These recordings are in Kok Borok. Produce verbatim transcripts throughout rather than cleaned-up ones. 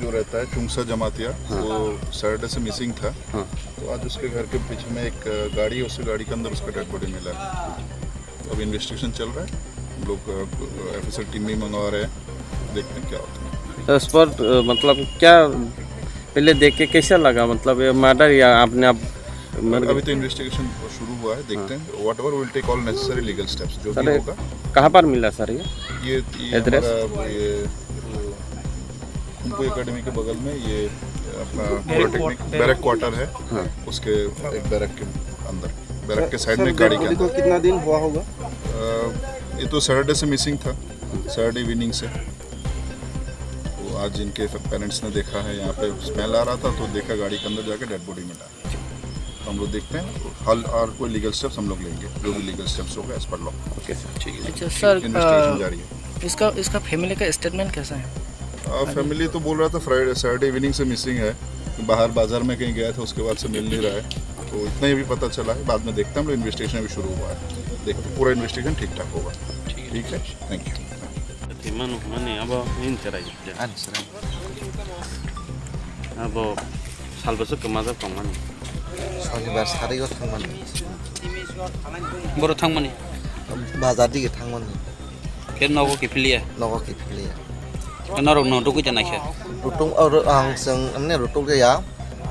जो रहता है चुंगसा जमातिया, हाँ। वो सैटरडे से मिसिंग था। हाँ। तो आज उसके घर के पीछे में एक, अ, गाड़ी है, उसके गाड़ी के अंदर उसका डेड बॉडी मिला है। तो अभी इन्वेस्टिगेशन चल रहा है, हम लोग, अ, एफएसएल टीम भी मंगवा रहे हैं, देखते हैं क्या होता है। तो उस पर, अ, मतलब क्या पहले देख के कैसा लगा? मतलब ये मर्डर या आपने आप मर अभी गए? तो इन्वेस्टिगेशन शुरू हुआ है, देखते हाँ। हैं। Whatever, we'll take all necessary legal steps, जो सर, भी ये होगा। कहाँ पर मिला सर ये? ये, ये एड्रेस? हमारा, ये, वो, कुंफू एकेडमी के बगल में ये अपना barrack polytechnic quarter. Barrack quarter है, हाँ। उसके एक बैरक के अंदर, बैरक के साइड सर, में, गाड़ी के डेड बॉडी को अंदर। कितना दिन हुआ होगा? अ, ये तो सैटरडे से मिसिंग था, सैटरडे इवनिंग से। तो आज इनके पेरेंट्स ने देखा है, यहाँ पे स्मेल आ रहा था तो देखा, गाड़ी के अंदर जाके डेड बॉडी मिला। तो हम लोग देखते हैं, हल और कोई लीगल स्टेप्स हम लोग लेंगे, जो भी लीगल स्टेप्स होगा एज पर लॉ। ओके सर, ठीक है। अच्छा सर, इन्वेस्टिगेशन अ, जारी है। इसका, इसका फैमिली का स्टेटमेंट कैसा है? आ, फैमिली तो बोल रहा था फ्राइडे, सैटरडे इवनिंग से मिसिंग है, बाहर बाजार में कहीं गया था, उसके बाद से मिल नहीं रहा है। तो इतना ही अभी पता चला है, बाद में देखते हैं, हम लोग इन्वेस्टिगेशन अभी शुरू हुआ है, देखते हैं, पूरा इन्वेस्टिगेशन ठीक ठाक होगा। ठीक है, thank you. Thwimano hwnmani abo nini chwrai. Ani chwrai. Abo salbwswk kwmajak tongmani. Sonibar sari o thangmani. Boro thangmani. Bazar dige thangmani. Khe nogo kiphiliya. Nogo kiphiliya. Norok no rugwi da naikha. Rutung ang chwng amne rutuk ya.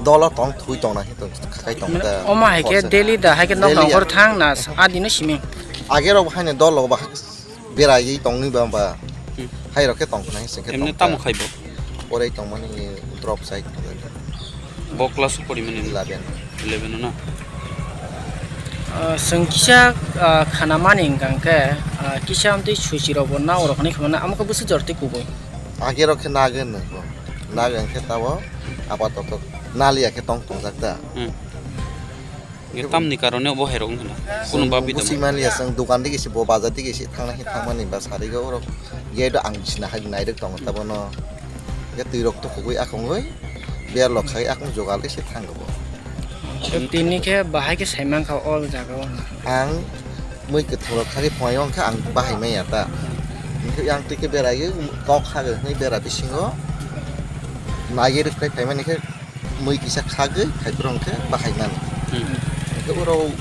Dolo tong thui tong na khe tong khai tong da. Oma hai khe daily da hai khe nok nong hor thang na adino simi. Age rok hai ne dolo ba. Beraiwi tongni ba, ba. Hmm. Hai rok khe tong khna, hing se khe emne tong tamo kha. Khai bo? Porai tongmani drop side. Bo class o porimani? Eleven. Eleven o na? Ah, chwng kisa, ah, khana mani hwnkha khe, ah, kisa amtwi suichi rok bo nao rok hinwi khna, amo khe bwswk jor twi kubui? Age rok khe nagen nang bo. Nagen khe tabo apatoto naliya khe tong tongjak da. Hmm. Tamni karone obo hai rok wngkha na. Kunu babi da. Busi mani ya, chwng dukan dige se, bo bazar dige se thangna hi thangmani ba sari go oro. Gate o ang bisina hai nai rok tongo ta bono. Ya twi rok to khogwi akongoi. Ber lok khai akong jogal se thang go bo. Tini khe bahai khe sai mankha o jaga o. Ang mui kwthwng rok khai phai wngkha ang bahai maya ta. Hingke yang twi khe berai kok kha hwnwi bera bisingo. Nai rok khai phaimani khe. Mui kisa khagwi, haiphuru hwnkhe bahai mani. Hmm. Hwnkhe oro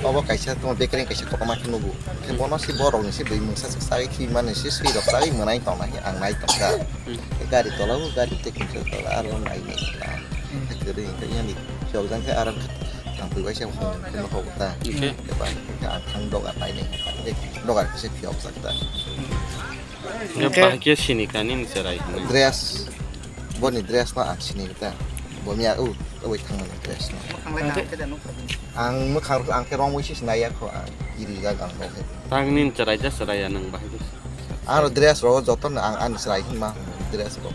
obo kaisa tongma bekereng kaisa kotorma khe nugo. Hwnkhe hmm, bono se borokni se bui mungsa se chagwi khimani se swi rok chagwi mwnai tongna khe ang nai tongkha. Hmm. Gari tola o gari tei kisa tola aro nai nai kha. Hmm. Kwrwi hwnkhe yani phiyokjang khe aro thangpui waisa hwn khe nohogo ta. Okay. Eba hwnkhe ang thang dogar nai nai kha. Dogar khe se phiyokjak ta. Hwnkhe bahai khe sini kha nini chwrai hinwi. Dress. Boni dress no ang sini ta. Bo miya u, ui thangmani dress no. Ang mwkhang rok ang khe romwi se sinai ya kho ang. Iri jak ang bo khe. Tang nini chwrai ja chwrai ya nang bahai khe. Aro dress rok joto no ang ani chwrai hinma dress rok.